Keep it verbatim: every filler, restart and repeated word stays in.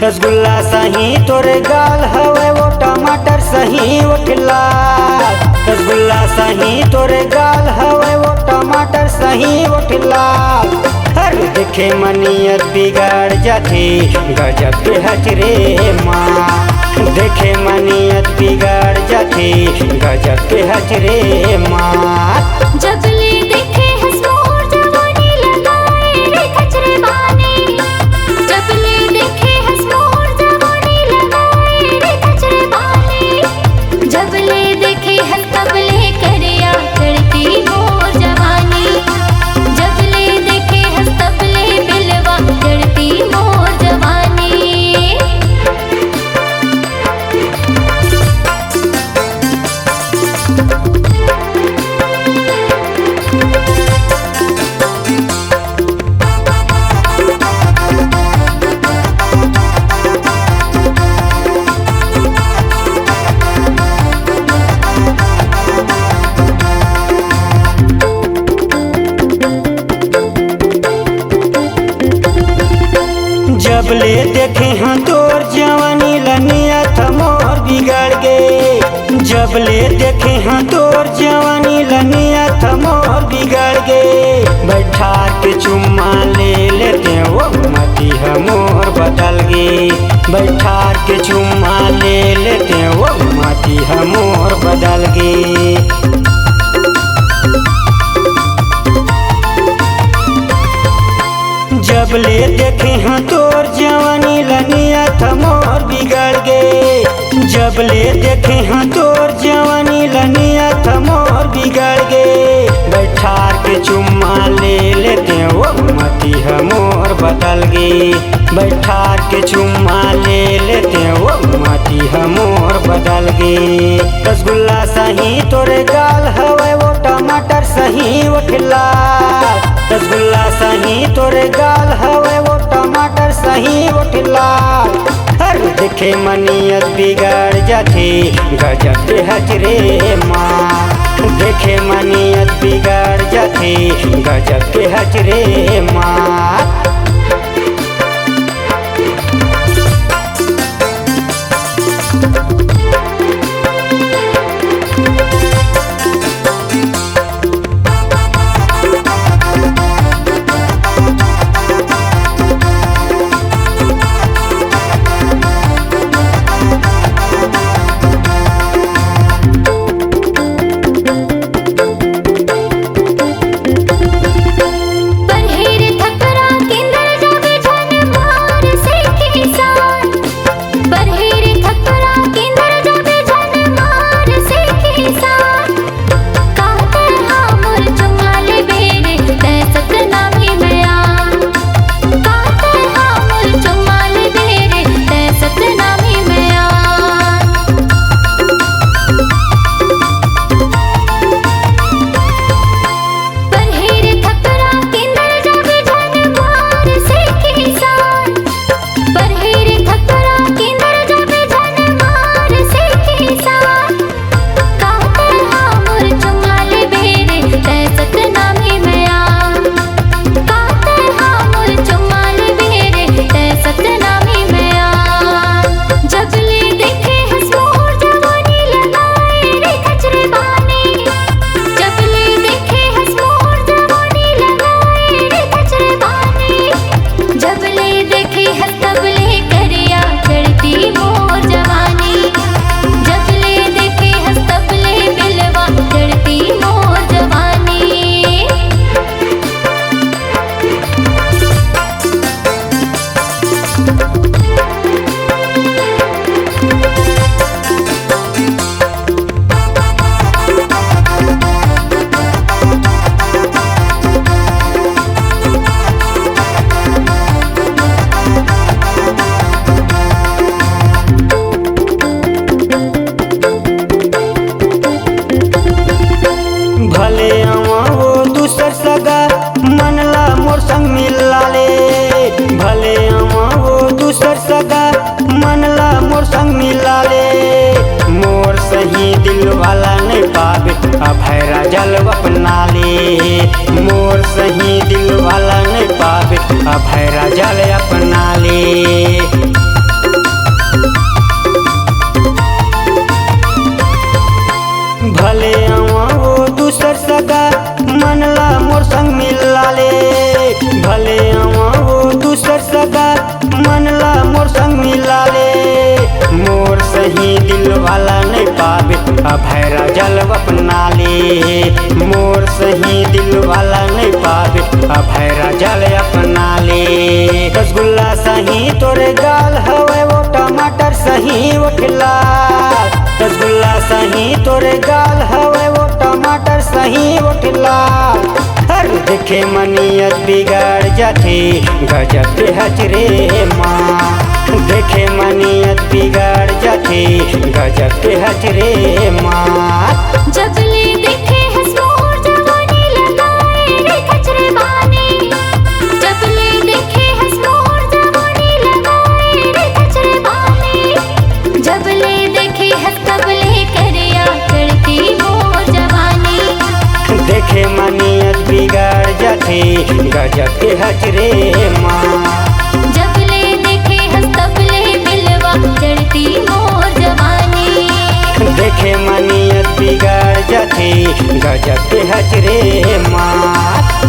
रसगुल्ला सही तोरे गाल हवय, वो टमाटर सही ओठ लाल। रसगुल्ला सही तोरे गाल हवय, वो टमाटर सही ओठ लाल। हर देखे म नियत बिगड़ जाथे, गजब के हच रे माँ। देखे म नियत बिगड़ जाथे, गजब के हच रे माँ। जब ले देखे हस मोर जवानी लगाए रे खचरे बानी। जब ले देखे हस मोर जवानी लगाए रे खचरे बानी। जब ले देखे हस तब ले करिया चढ़ती मोर जवानी। जब ले देखे हस तब ले बिलवा चढ़ती मोर जवानी। जब ले देखे हँव तोर जवानी ल नियत मोर बिगड़ गे। जब ले देखे हँव तोर जवानी ल नियत मोर बिगड़ गे। बैठार के चुम्मा ले लेते वो मती ह मोर बदल गे। बैठार के चुम्मा ले लेते वो मती ह मोर बदल गे। जब ले देखे हँव तोर जवानी ल नियत मोर बिगड़ गे। जब ले देखे हँव तोर जवानी ल नियत मोर बिगड़ गे। बैठार के चुम्मा ले लेते वो मती ह मोर बदल गे। बैठार के चुम्मा ले लेते वो मती ह मोर बदल गे। रसगुल्ला सही तोरे गाल हवय, वो टमाटर सही ओठ लाल। रसगुल्ला सही तोरे गाल हवय, वो टमाटर सही ओठ लाल। हर देखे म नियत बिगड़ जाथे, गजब के हच रे माँ। देखे म नियत बिगड़ जाथे, गजब के हच रे माँ। परहेर थपरा किंदर जाबे झन मार से किसान। परहेर थपरा किंदर जाबे झन मार से किसान। काते हा मोर चुम्मा लेबे रे, तै सतनामी में आ। काते हा मोर चुम्मा लेबे रे, तै सतनामी में आ। परहेर थपरा किंदर जाबे झन मार से किसान। परहेर थपरा किंदर जाबे झन मार से किसान। काते हा मोर चुम्मा लेबे रे, तै सतनामी में आ। काते हा मोर चुम्मा लेबे रे, तै सतनामी में आ। जब ले देखे हँव मोर जवानी लगाए रे खचरे बानी। जब ले देखे हँव मोर जवानी लगाए रे खचरे बानी। जब ले देखे हँव तब ले करिया चढ़ती मोर जवानी। जब ले देखे हँव तब ले बिलवा चढ़ती मोर जवानी। भले आवा वो दूसर सगा, मन ला मोर संग मिला ले। भले आवा वो दूसर सगा, मन ला मोर संग मिला ले। मोर सही दिल वाला नहीं पाबे, अभय राजा ल अपना ले। मोर सही दिल वाला नहीं पाबे, अभय राजा ल अपना ले। भैरा जल अपना ले, मोर सही दिल वाला नहीं पावे। भैरा जल अपना ले, रसगुल्ला सही तोरे गाल हवे, वो टमाटर सही ओठ लाल। रसगुल्ला सही तोरे गाल हवे, वो टमाटर सही ओठ लाल। हर देखे म नियत बिगड़ जाथे, गजब के हच रे माँ। देखे म नियत बिगड़ जाथे, गजब के हच रे माँ। जब ले देखे हस मोर जवानी लगाए रे खचरे बानी। जब ले देखे हस मोर जवानी लगाए रे खचरे बानी। जब ले देखे हस तब ले करिया चढ़ती मोर जवानी। देखे म नियत बिगड़ जाथे, गजब के हच रे माँ। जब ले देखे हस तब ले बिलवा चढ़ती मोर जवानी। देखे म नियत बिगड़ जाथे, गजब के हच रे माँ।